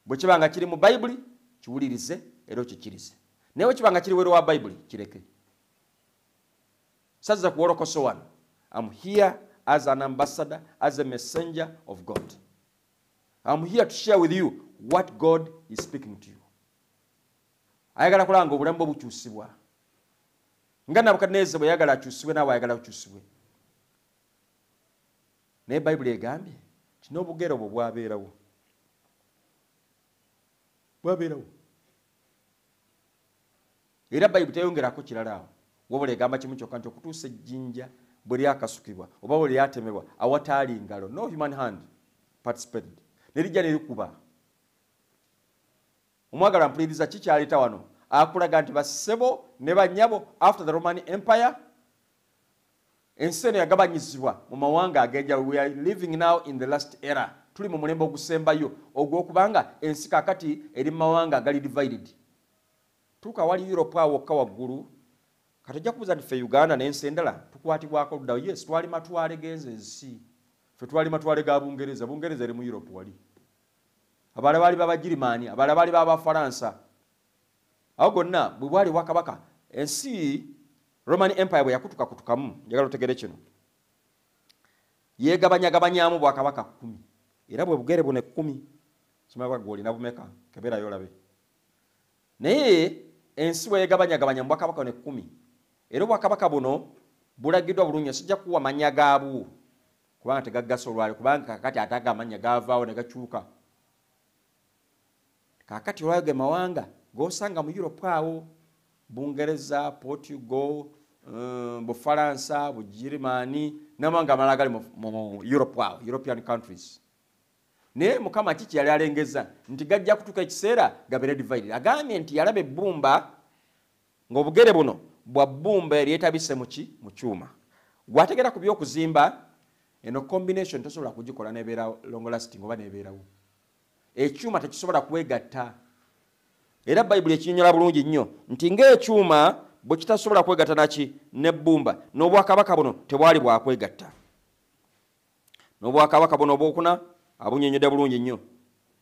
Bwe kiba nga kiri mu Bayibuli kiwulirize era okikkirize, naye bwe kiba nga kiri weru wa Bayibuli kireke. Sazza kuwolokoso wano. I'm here as an ambassador, as a messenger of God. I'm here to share with you what God is speaking to you. Ayagala kulaba nga obulamu bwo bukyusibwa, nga Nabukadduneeza bwe yayagala akyusibwe, naawe ayagala okyusibwe. Naye Bayibuli egambye nti n'obugere obwo bwabeerawo, bwabeerawo. Era Bayibuli teyongerako kirala awo, wabula egamba kimu kyokka nti okutuusa ejjinja bwe lyakasukibwa oba bwe lyatemebwa awataali ngalo, no human hand participated, ne lijja ne likuba Omwagala mpuliriza kikyaleeta wano, akulaga nti bassebo ne bannyabo, after the Roman Empire ensi eno yagabanyizibwa mu mawanga ag'enjawulo. We are living now in the last era, tuli mu mulembe ogusembayo ogw'okubanga ensi kaakati eri mu mawanga agali divided. Tuuka wali Europe awo wokka waggulu, kati ojja kubuuza nti ffe Uganda n'ensi endala tukwatibwako luddawo. Yes, twali matwale g'enzo ensi, ffe twali matwale ga Bungereza. Bungereza eri mu Europe wali, abalala baali b'Abagirimaani, abalala baali b'Abafalansa. Awo gonna bwe bwali bwakabaka, ensi Roman Empire bwe yakutukakutukamu, njagala otegere kino, yeegabanyagabanyamu bwakabaka 10, era bwe bugere buno 10. Simanyi gwe olina bumeka, keberayo olabe. Naye ensi bwe yeegabanyagabanya mu bwakabaka buno 10, era obwakabaka buno bulagiddwa bulungi. Sijja kuwa mannya gaabwo kubanga tegaggasa olwali, kubanga kaakati ate ago amannya gaavaawo ne gakyuka. Kaakati olwayo ge mawanga g'osanga mu Europe awo, Bungereza, Portugal, Bufalansa, Bugirimaani n'amawanga amalala agali mu Europe awo, European countries. Naye Mukama kiki yali alengeza nti gajja kutuuka ekiseera gabeere divided. Agambye nti yalaba ebbumba ng'obugere buno bwa bbumba eryetabise mu ki? Mu kyuma. Gwategera ku by'okuzimba, eno combination tosobola kugikola n'ebeera long lasting oba n'ebeerawo. Ekyuma tekisobola kwegatta. Era Bayibuli ekinnyonnyola bulungi nnyo nti ng'ekyuma bwe kitasobola kwegatta naki n'ebbumba, n'obwakabaka buno tebwali bwakwegatta. N'obwakabaka buno obwokuna abunnyonnyodde bulungi nnyo,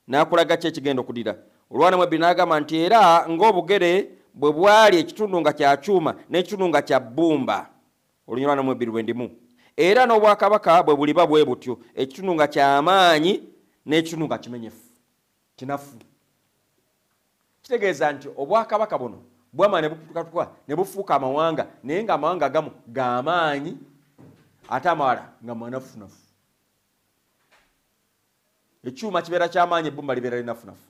n'akulaga ki ekigenda okuddira. Olwana mu ebbiri n'agamba nti era ng'obugere bwe bwali ekitundu nga kya kyuma n'ekitundu nga kya bbumba, olunyiriri 42 lwe ndimu, era n'obwakabaka bwe buliba bwe butyo, ekitundu nga ky'amaanyi n'ekitundu nga kimenyefu kinafu. Kitegeeza nti obwakabaka buno bwamala ne bukutukatuka ne bufuuka amawanga, naye ng'amawanga agamu g'amaanyi ate amalala nga manafunafu. Ekyuma kibeera ky'amaanyi, ebbumba libeera linafunafu.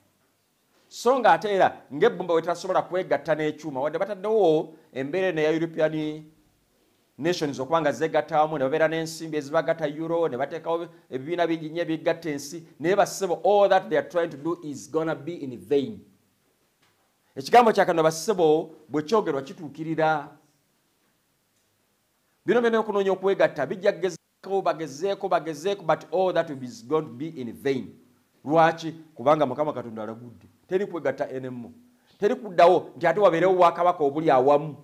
So nga ate era ng'ebbumba bwe tasobola kwegatta n'ekyuma, wadde bataddewo embeera eno eya European Nations okuba nga zeegatta wamu ne babeera n'ensimbi ezibagatta euro, ne bateekawo ebibiina bingi nnyo ebigatta ensi, naye bassebo, all that they are trying to do is gonna be in vain. Ekigambo kya Katonda bassebo bwe kyogerwa kituukirira. Bino byonna okunoonya okwegatta bijja kugezaako, bagezeeko, bagezeeko, but all that is going to be in vain. Lwaki? Kubanga Mukama Katonda alagudde teri kwegatta enemu, teri kuddawo nti ate wabeerewo bwakabaka obuli awamu.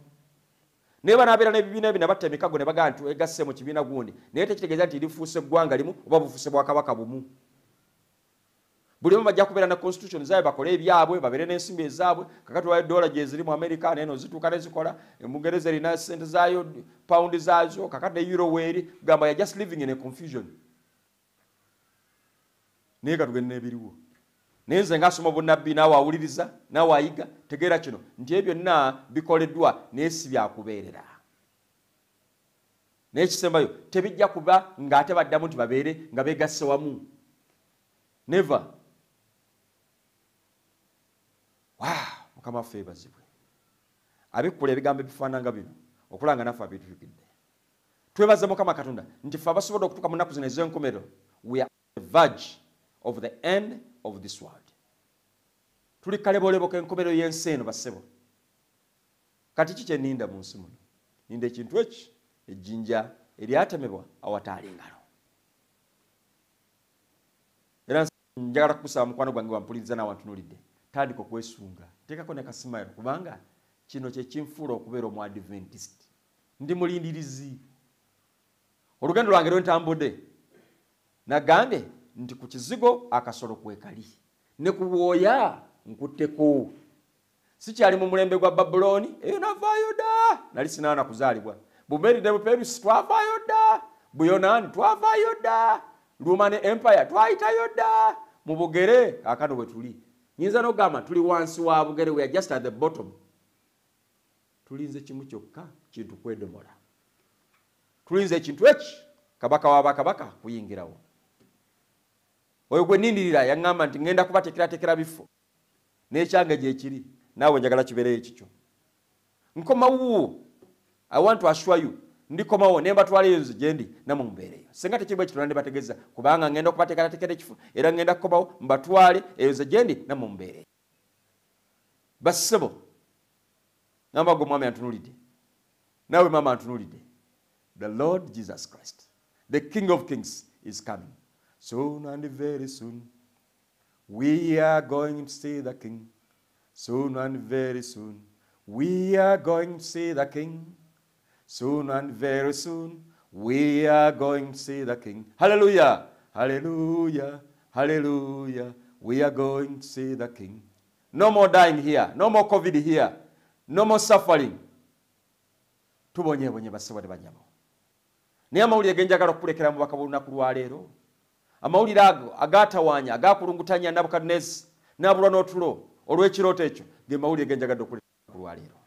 Naye banaabeera n'ebibiina ebyo ne batta emikago ne bagamba nti wegasse mu kibiina gundi, naye tekitegeeza nti lifuuse ggwanga limu oba bufuuse bwakabaka bumu. Buli omu bajja kubeera ne constitution zaabwe, bakole ebyabwe, babeere n'ensimbi ezaabwe. Kakati wayo dola gye ziri mu America, naye eno zituuka ne zikola, Mungereza erina ssente zaayo, paundi zaazo, kakati ne euro weeri. Gamba ya just living in a confusion. Naye katugende n'ebiriwo. Naye nze ng'asoma obunnabbi, naawe awuliriza, naawe ayiga, tegeera kino nti ebyo byonna bikoleddwa naye si byakubeerera. Naye ekisembayo tebijja kuba ng'ate baddamu nti babeere nga beegasse wamu. Never. Wow, Mukama waffe yeebazibwe. Abikkula ebigambo ebifaanana nga bino okulanga naffe abituukidde. Twebaze Mukama Katonda nti ffe abasobodde okutuuka mu nnaku zino ez'enkomerero, we are on the verge of the end of this world. Tuli kaleboolebo k'enkomerero y'ensi eno bassebo. Kati ki kye nninda mu nsi muno? Nninda ekintu eki, ejjinja eryatemebwa awataali ngalo. Era njagala kukusaba mukwano gwange wampuliriza naawe antunuulidde, tandika okwesunga, teekako ne kasimayiro, kubanga kino kye kinfuula okubeera omu Adventist. Ndi mulindirizi. Olugendo lwange lwe ntambudde, nagambye nti ku kizigo akasolo kwekali, ne ku bwoya nkutteko. Sikyali mu mulembe gwa Babulooni, eyo navaayo dda, nali sinaana kuzaalibwa. Bumeeri ne Buperusi twavaayo dda, Buyonaani twavaayo dda, Roman Empire twayitayo dda. Mu bugere kaakano bwe tuli, nyinza n'okugamba tuli wansi wa bugere, we are just at the bottom. Tulinze kimu kyokka, kintu kwedomola. Tulinze ekintu eki kabaka wa bakabaka kuyingirawo. Oyo gwe nnindirira yaŋŋamba nti ŋŋenda kubateekerateekera bifo, n'ekyange gye kiri, naawe njagala kibeereyo ekikyo. Nkomawo, I want to assure you, ndikomawo ne mbatwala eyo nze gye ndi, nammwe mubeereyo. Singa tekiri bwe kityo nandibategeeza, kubanga ŋŋenda okubateekerateekera ekifo, era ŋŋenda kukomawo mbatwale eyo nze gye ndi, nammwe mubeereyo. Bassebo, namba gwe mwami antunulidde, naawe maama antunulidde, the Lord Jesus Christ, the King of Kings, is coming soon and very soon. We are going to see the King soon and very soon. We are going to see the King soon and very soon. We are going to see the King. Hallelujah, hallelujah, hallelujah. We are going to see the King. No more dying here, no more COVID here, no more suffering. Tubonyebonye bassebo ne bannyabo. Naye amawulire ge njagala okukulekera mu bubaka bw'olunaku lwaleero, amawulire ago agaatawaanya, agakulungutanya Nabukaduneza n'abulwa n'otulo olw'ekirooto ekyo, ge mawulire ge njagadde okulekera ku lwaleero.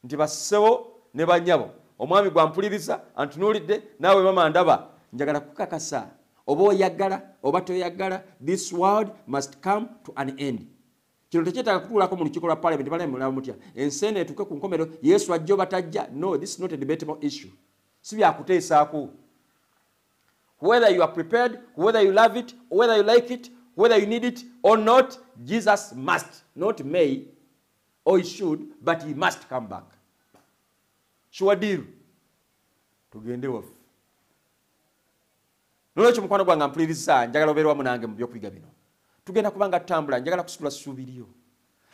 Nti bassebo ne bannyabo, omwami gwampuliriza antunuulidde, naawe mama ndaba, njagala kukakasa oba oyagala oba toyagala, this world must come to an end. Kino tekyetaaga kutuulako mu lukiiko lwa parliament balamu mutya ensi eno etuuke ku nkomero, Yesu ajja oba tajja. No, this is not a debatable issue. Si byakuteesaako. Whether you are prepared, whether you love it, whether you like it, whether you need it or not, Jesus must, not may or he should, but he must come back. Sure deal. Tugende waffe. Nolwekyo mukwano gwange mpuliriza, njagala obeere wamu nange mu byokuyiga bino. Tugenda kubanga tutambula, njagala kusitula ssuubi lyo.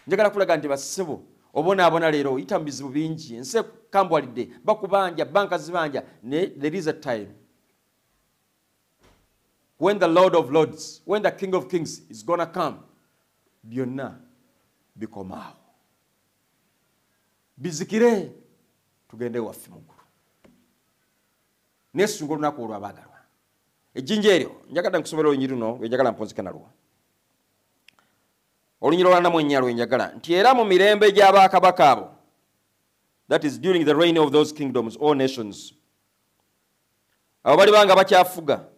Njagala kulaga nti bassebo, obonaabona leero, oyita mu bizibu bingi, ensi ekukambwalidde, bakubanja, banka zibanja, naye there is a time when the Lord of Lords, when the King of Kings is gonna come, byonna bikomaawo. Bizikire, tugende waffe mu ggulu. Neesunga olunaku olwo abaagalwa. Ejjinja eryo, njagadde nkusomera olunyiriri luno lwe njagala mpunzike nalwo. Olunyiriri olwa 44 lwe njagala nti era mu mirembe gy'abakabaka abo, that is during the reign of those kingdoms or nations, abo balibanga bakyafuga,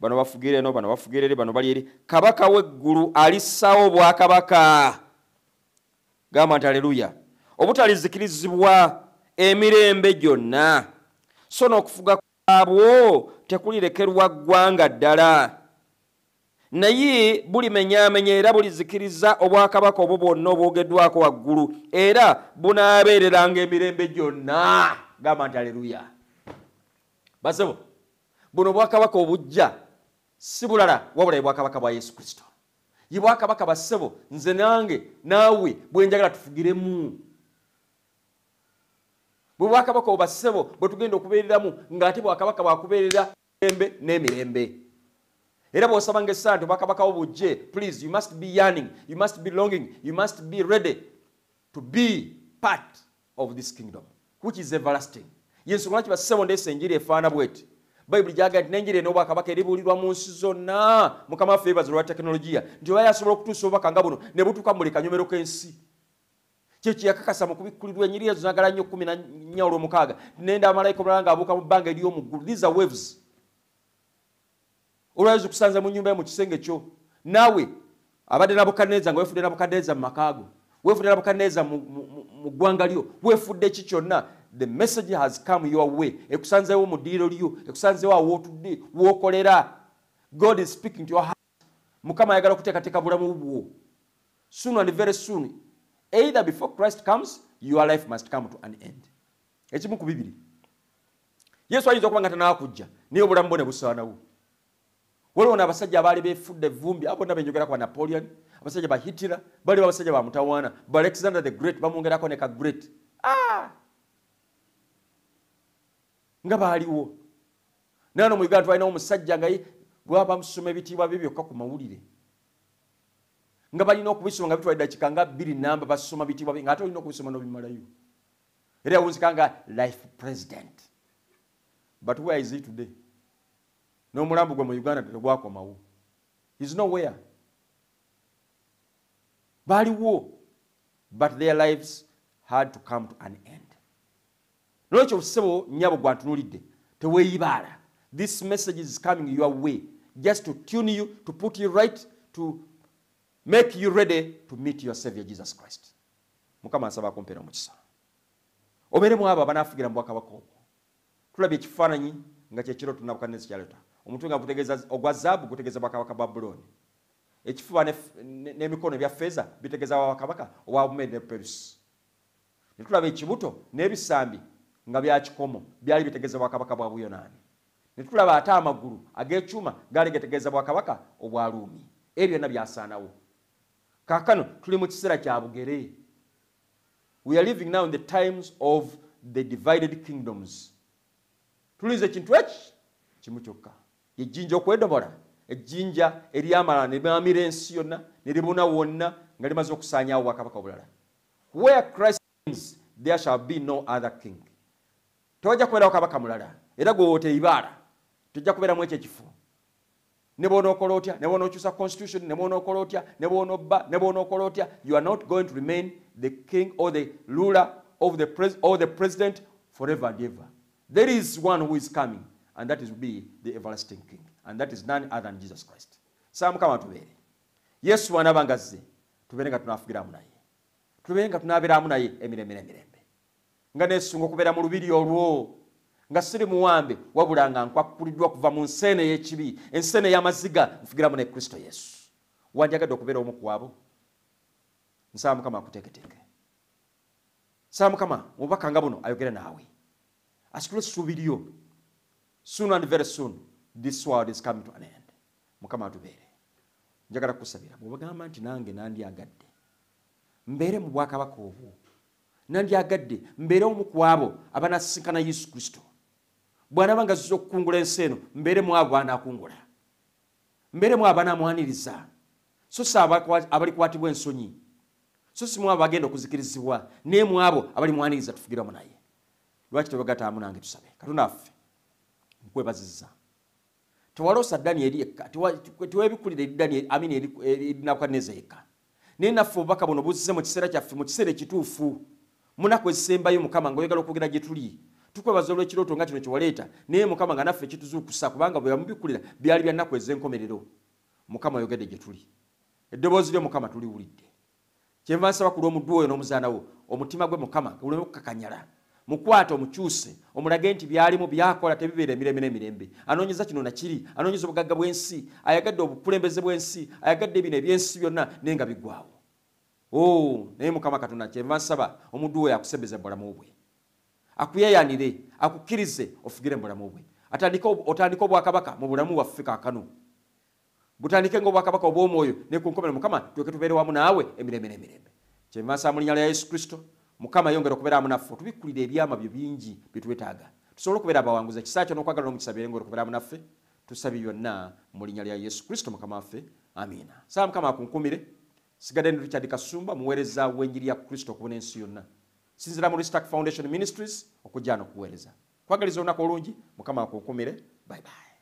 bano bafugira eno, bano bafugira eri, bano bali eri, kabaka w'eggulu alissaawo obwakabaka. Gamba nti haleluya. Obutalizikirizibwa emirembe gyonna, so n'okufuga kwabwo tekulirekerwa ggwanga ddala, naye bulimenyaamenya era bulizikiriza obwakabaka obwo bwonna obwogeddwako waggulu, era bunaabeereranga emirembe gyonna. Gamba nti haleluya. Bassebo, buno obwakabaka obujja si bulala wabula bwakabaka bwa Yesu Kristo. Ye bwakabaka bassebo nze nange naawe bwe njagala tufugiremu. Bwe bwakabaka obassebo bwe tugenda okubeereramu, ng'ate bwakabaka bwakubeerera mirembe n'emirembe. Era bw'osabanga essaala nti obwakabaka bwo bujje, please, you must be yearning, you must be longing, you must be ready to be part of this kingdom, which is everlasting. Ye nsonga lwaki bassebo ndeese enjiri efaana bw'eti. Bayibuli gy'agamba nti n'enjiri eno obwakabaka eribuulirwa mu nsi zonna. Mukama waffe yeebazibwe olwa tekinologiya nti oba yasobola okutuusa obubaka nga buno ne butuuka mu buli kanyomero k'ensi. Kye kyeyakakasa mu kubikkulirwa ennyiriri ezo zaagala nnyo 14 olw'omukaaga. Nenda malayika omulala ng'abuuka mu bbanga ery'omu ggulu. These are waves. Olwaleero zikusanze mu nnyumba yo mu kisenge kyo. Naawe abadde Nabukadduneeza nga weefudde Nabukadduneeza mu maka go, weefudde Nabukadduneeza mu ggwanga lyo, weefudde ki kyonna. The message has come your way. Ekusanzeewo mu ddiiro lyo, ekusanzeewo awo w'otudde, w'okolera. God is speaking to your heart. Mukama ayagala okuteekateeka bulamu bwo. Soon and very soon, either before Christ comes, your life must come to an end. Ekimu ku bibiri. Yesu ayinza okuba nga tannaba kujja, naye obulamu bwo ne busaanawo. Waliwo n'abasajja abaali beefudde evvumbi, abo bonna be njogerako ba Napoleon, abasajja ba Hitler, baliwo abasajja ba mutawaana, ba Alexander the Great, bamwongerako ne ka great. Nga baaliwo. Naye wano mu Uganda twalinawo omusajja nga ye bw'aba bamusoma ebitiibwa bye byokka ku mawulire. Nga balina okubisoma nga bitwala eddakiika nga bbiri namba basoma bitiibwa bye, ng'ate olina okubisoma n'obimalayo. Era yawunzika nga life president. But where is he today? N'omulambo gwe mu Uganda tegwakomawo. He's nowhere. Baaliwo, but their lives had to come to an end. Nolwekyo ssebo nnyabo gwantunuulidde, teweeyibaala. This message is coming your way just to tune you, to put you right, to make you ready to meet your Savior Jesus Christ. Mukama nsaba akumpeere omukisa. Obeere mu abo abanaafugira mu bwakabaka obwo. Tulabye ekifaananyi nga kye kirooto Nabukadduneeza ky'aleeta. Omutwe nga gutegeeza ogwa zaabu gutegeeza bwakabaka bwa Babulooni. Ekifuba n'emikono ebya ffeeza bitegeeza bwakabaka obwa Bumeedi ne Perusi. Ne tulaba ekibuto n'ebisambi nga bya kikomo, byali bitegeeza bwakabaka bwa Buyonaani. Ne tulaba ate amagulu ag'ekyuma gaali gategeeza bwakabaka obwa Ruumi. Ebyo byonna byasaanawo. Kaakano tuli mu kiseera kya bugere. We are living now in the times of the divided kingdoms. Tulinze ekintu eki kimu kyokka, ejjinja okwedobola, ejjinja eryamala ne limamira ensi yonna ne libuna wonna nga limaze okusaanyaawo obwakabaka obulala. Where Christ reigns, there shall be no other king. Tewajja kubeerawo kabaka mulala, era gwe w'oteibaala tojja kubeeramu ekyo ekifo. Ne bw'onookola otya, ne bw'onookyusa constitution, ne bw'onookola otya, ne bw'onobba, ne bw'onookola otya, you are not going to remain the king or the ruler of the or the president forever and ever. There is one who is coming, and that is will be the everlasting king, and that is none other than Jesus Christ. Saba Mukama tubeere. Yesu bw'anaaba nga azze, tubeere nga tunaafugiramu naye, tubeere nga tunaabeeramu naye emirembe n'emirembe, nga neesunga okubeera mu lubiri olwo, nga siri muwambe wabula nga nkwakkuliddwa okuva mu nsi eno ey'ekibi, ensi eno ey'amaziga, nfugiramu ne Kristo Yesu. Wandyagadde okubeera omu ku abo? Nsaba Mukama akuteeketeeke. Nsaba Mukama mu bubaka nga buno ayogere naawe, asitule essuubi lyo. Soon and very soon this world is coming to an end. Mukama atubeere. Njagala kukusabira bw'obagamba nti nange nandyagadde mbeere mu bwakabaka obwo, nandyagadde mbeere omu ku abo abanaasisinkana Yesu Kristo bw'anaaba nga azze okukungula ensi eno, mbeere mu abo b'anaakungula, mbeere mu abo banaamwaniriza, so si abalikwatibwa ensonyi, so si mu abo bagenda okuzikirizibwa, naye mu abo abalimwaniriza tufugiramu naye. Lwaki tewegataamu nange tusabe? Katonda waffe, nkwebazizza. Tewaloosa Danyeri yekka, teweebikkulira eri Danyeri, amini, eri Nabukadduneeza yekka, naye naffe obubaka buno buzze mu kiseera kyaffe, mu kiseera ekituufu, mu nnaku ezisembayo. Mukama, ng'oyagala okwogera gye tuli, tukwebaza olw'ekirooto nga kino kye waleeta, naye Mukama nga naffe kituzuukusa, kubanga bwe wamubikkulira byali bya nnaku ez'enkomerero. Mukama, oyogedde gye tuli, eddoboozi lyo Mukama tuliwulidde. Kyenva nsaba ku lw'omuddu oyo n'omuzaana wo, omutima gwe Mukama guleme okukakanyala, mukwate omukyuse, omulage nti byalimu byakola tebibeera emirembe n'emirembe. Anoonyeza kino nakiri, anoonyeza obugagga bw'ensi, ayagadde obukulembeze bw'ensi, ayagadde bino eby'ensi byonna, naye nga biggwawo. Oh, naye Mukama Katonda, kyenva nsaba omuddu oyo akusembeze mu bulamu bwe, akuyeeyanire, akukkirize ofugire mu bulamu bwe, otandike obwakabaka mu bulamu bwaffe kaakano, butandike ng'obwakabaka obw'omwoyo, ne ku nkomerero Mukama tuleke tubeere wamu naawe emirembe n'emirembe. Kyenva nsaba mu linnya lya Yesu Kristo, Mukama yongera okubeera wamu naffe, otubikkulire ebyama byo bingi bye twetaaga, tusobole okubeera abawanguzi. Ekisa kyo n'okwagala n'omukisa bibeere okubeera wamu naffe. Tusabye byonna mu linnya lya Yesu Kristo Mukama waffe, amiina. Saba Mukama akunkumire. Sigadde ndi Richard Kasumba, muweereza w'enjiri ya Kristo okubuna ensi yonna. Sinzira mu Restack Foundation Ministries okujja n'okuweereza. Kwagaliza olunaku olungi, Mukama akunkumire. Bye bye.